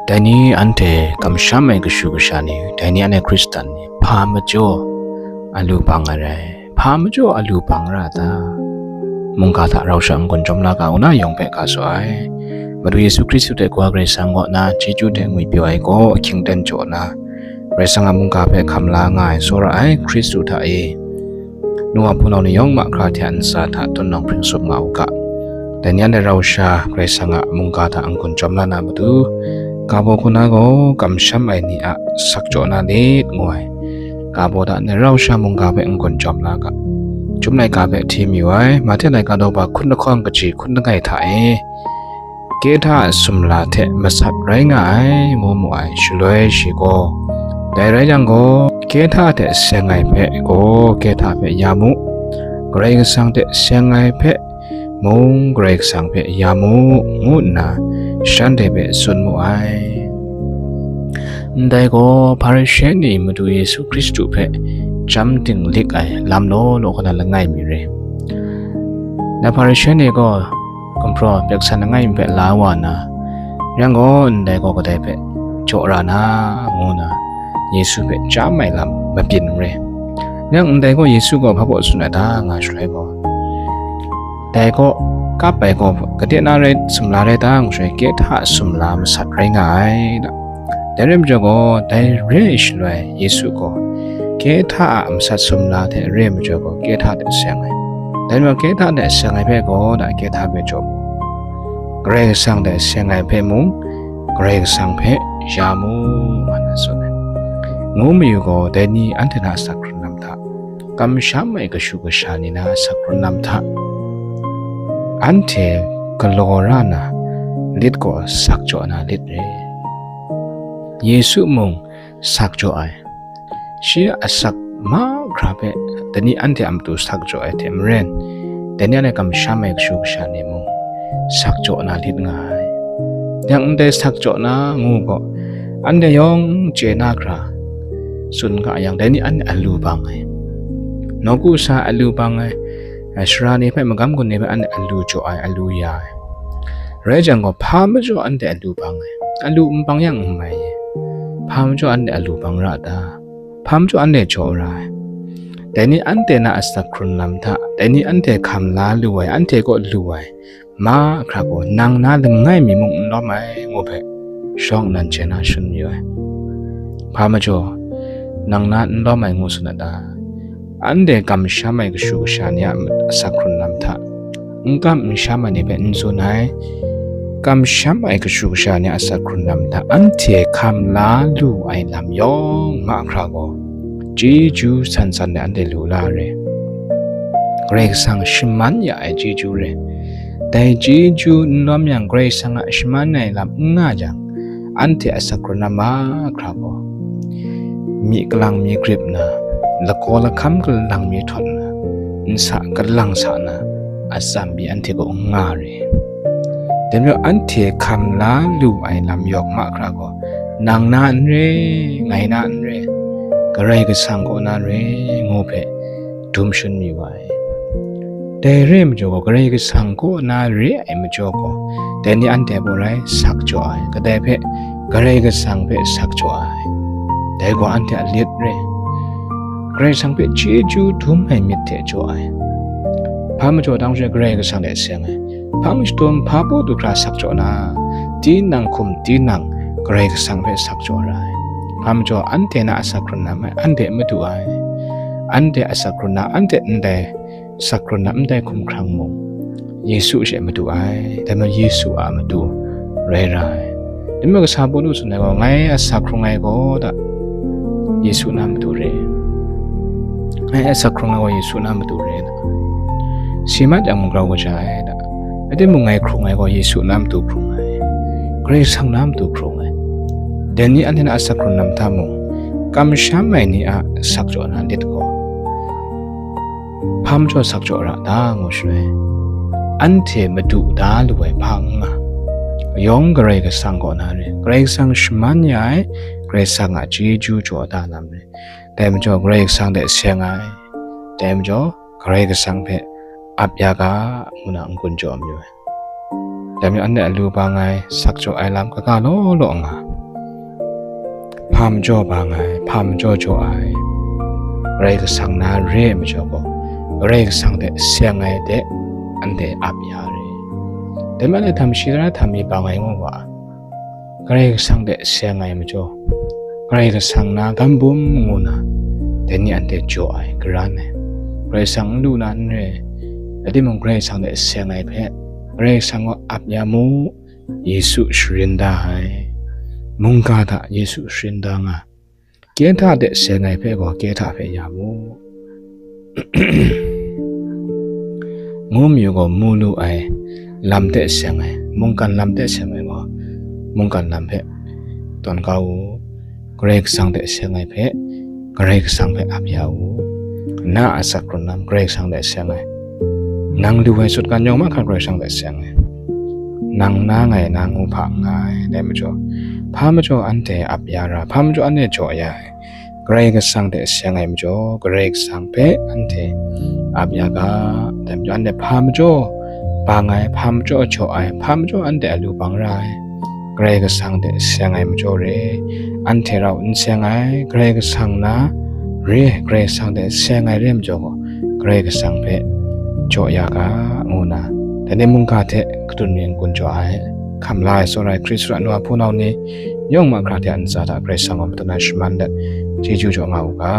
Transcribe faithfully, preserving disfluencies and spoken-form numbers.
Dai ni anhte kamsham ai kashu kasha ni, dai ni anhte Hkristan ni, hpa majaw a lu bang ai rai? Hpa majaw a lu bang ra ta? Mungga hta rau sha n-gun chyawm la ga u na yawng hpe ga saw ai. Madu Yesu Hkristu hte Kawa Karai Kasang kaw na chyeju hte ngwipyaw ai gaw ahkying ten jaw na, Karai Kasang a mungga hpe hkam la nga ai tsawra ai Hkristu hta e, nu wa hpunau ni yawng mahkra hte a ntsa hta tun nawng hpring sup nga u ga. Dai ni anhte rau sha Karai Kasang a mungga hta n-gun chyawm la na matu, ga baw hku na gaw kamsham ai ni a sakjaw na lit ngu ai. Ga baw hta anhte rau sha mungga hpe n-gun chyawm la ga. Chyum laika hpe hti mayu ai, Mahte laika daw ba hkun lahkawng kaji hkun langai hta e, kehta a sumla hte masat rai nga ai, ngu mu ai. Shaloi shi gaw, dai rai yang gaw, kehta hte seng ai hpe gaw kehta hpe ya mu, Karai Kasang hte seng ai hpe mung Karai Kasang hpe ya mu, ngu nna shanhte hpe tsun mu ai. Ndai gaw Hparishe ni Madu Yesu Hkristu hpe chyam dinglik ai lam law law hkawna langai mi re. Na Hparishe ni gaw gumhpraw pyak san langai mi hpe la wa na, yang gaw ndai gaw kadai hpe jaw ra na, ngu na Yesu hpe chyam ai lam mabyin n re. Yang ndai gaw Yesu gaw hpa baw tsun ai ta nga shaloi gaw, dai gaw kap ai gaw gade na rai sumla rai ta ngu shaloi, kehta sumla masat rai nga ai da. Dai rai majaw gaw, dai re ai shaloi Yesu gaw kehta a masat sumla hte re ai majaw gaw, kehta hte seng ai. Dai majaw kehta hte seng ai hpe gaw, da kehta hpe jaw mu, Karai Kasang hte seng ai hpe mung, Karai Kasang hpe ya mu, nga na tsun ai. Ngu mayu gaw, dai ni anhte na asak hkrun lam hta, kamsham ai kashu kasha ni na asak hkrun lam hta, anhte galaw ra na lit gaw sakjaw na lit re. Yesu mung sakjaw ai. Shi a asak mahkra hpe dai ni anhte a matu sakjaw ai hte maren, dai ni anhte kamsham ai kashu kasha ni mung sakjaw na lit nga ai. Yang ndai sakjaw na ngu gaw, anhte yawng chye na hkra tsun ga yang, dai ni anhte a lu bang ai. Nawku sa a lu bang ai, sara ni hpe, magam gun ni hpe anhte a lu jaw ai, a lu ya ai. Rai jang gaw, hpa majaw anhte a lu bang ai. A lu n bang yang n mai ye. Hpa majaw anhte a lu bang ra ta? Hpa majaw anhte jaw ra ai. Dai ni anhte na asak hkrun lam hta, dai ni anhte hkam la lu ai, anhte kaw lu ai mahkra gaw, nang na langai mi mung n lawm ai, ngu hpe shawng nnan chye na shangun mayu ai. Hpa majaw, nang na n lawm ai ngu tsun a ta? Anhte kamsham ai kashu kasha ni a asak hkrun lam hta, n kam n sham ai ni hpe n tsun ai. Kamsham ai kashu kasha ni a asak hkrun lam hta, anhte hkam la lu ai lam yawng mahkra gaw, chyeju san san de anhte lu la re. Karai Kasang shaman ya ai chyeju re. Dai chyeju n lawm yang, Karai Kasang a shaman ai lam n nga jang, anhte a asak hkrun lam mahkra gaw, myi kalang mi grip nna, lagaw lahkam kalang mi htawt nna, nsa kalang sa nna, atsam pyi anhte kaw n nga re. Dai majaw, anhte hkam la lu ai lam yawng mahkra gaw, nang na n re, ngai na n re, Karai Kasang kaw na re, ngu hpe dum shangun mayu ai. Dai re ai majaw gaw, Karai Kasang kaw na re ai majaw gaw, dai ni anhte baw rai sakjaw ai, kadai hpe, Karai Kasang hpe sakjaw ai. Dai gaw anhte a lit re. Karai Kasang hpe chyeju dum ai myit hte jaw ai. Hpa majaw dang sha Karai Kasang hte seng ai. Hpang shadum hpa baw du hkra sakjaw na, tinang hkum tinang Karai Kasang hpe sakjaw ra ai. Hpa majaw anhte na asak hkrun lam hpe anhte madu ai. Anhte asak hkrun na, anhte ndai asak hkrun na, ndai hkumhkrang mung, Yesu she madu ai. Dai majaw Yesu a matu rai ra ai. Dai majaw kasa Pawlu tsun ai gaw, ngai asak hkrung ai gaw, da, Yesu na matu re. Ngai asak hkrung ai gaw Yesu na matu re, da. Si mat yang mung grau kaja ai, da. Rai timung, ngai hkrung ai gaw Yesu na matu hkrung ai. Karai Kasang na matu hkrung ai. Dai ni anhte na asak hkrun lam hta mung, kamsham ai ni a sakjaw na lit gaw, hpa majaw sakjaw ra ta ngu shaloi, anhte madu da lu ai hpa n nga, yawng Karai Kasang kaw na re, Karai Kasang shaman ya ai, Karai Kasang a chyeju jaw da lam re. Dai majaw Karai Kasang hte seng ai, dai majaw Karai Kasang hpe ap ya ga, ngu na n-gun jaw mayu ai. Dai majaw anhte a lu bang ai, sakjaw ai lam kaga law law nga, Hpa majaw bang ai, hpa majaw jaw ai, Karai Kasang na re ai majaw gaw, Karai Kasang hte seng ai de anhte ap ya re. Dai majaw htam shi tara htam mi bang ai ngu wa, Karai Kasang hte seng ai majaw, Karai Kasang na gam bum ngu na, dai ni anhte jaw ai, karan ai. Karai Kasang n lu na n re, rai timung, Karai Kasang hte seng ai hpe, Karai Kasang gaw ap ya mu, Yesu sharin da ai. Mungga hta Yesu sharin da nga. Kehta hte seng ai hpe gaw, kehta hpe ya mu. Ngu mayu gaw, mu lu ai lam hte seng ai, mungkan lam hte seng ai gaw, mungkan lam hpe tawn kau u. Karai Kasang hte seng ai hpe, Karai Kasang hpe ap ya u. Na a asak hkrun lam, Karai Kasang hte seng ai. Nang lu ai sutgan yawng mahkra Karai Kasang hte seng ai. Nang na ngai na ngu hpa n nga ai, dai majaw, hpa majaw anhte ap ya ra, hpa majaw anhte jaw ya ai. Karai Kasang hte seng ai majaw, Karai Kasang hpe anhte ap ya ga, dai majaw, anhte hpa majaw bang ai, hpa majaw jaw ai, hpa majaw anhte a lu bang ra ai, Karai Kasang hte seng ai majaw re, anhte rau n seng ai, Karai Kasang na re, Karai Kasang hte seng ai re majaw gaw, Karai Kasang hpe jaw ya ga, ngu na, dai ni mungga hte katun mi n-gun jaw ai, hkam la ai, tsawra ai, Hkristu a nu a hpunau ni yawng mahkra hte a ntsa hta Karai Kasang gaw madun ai shaman let, chyeju jaw nga u ga.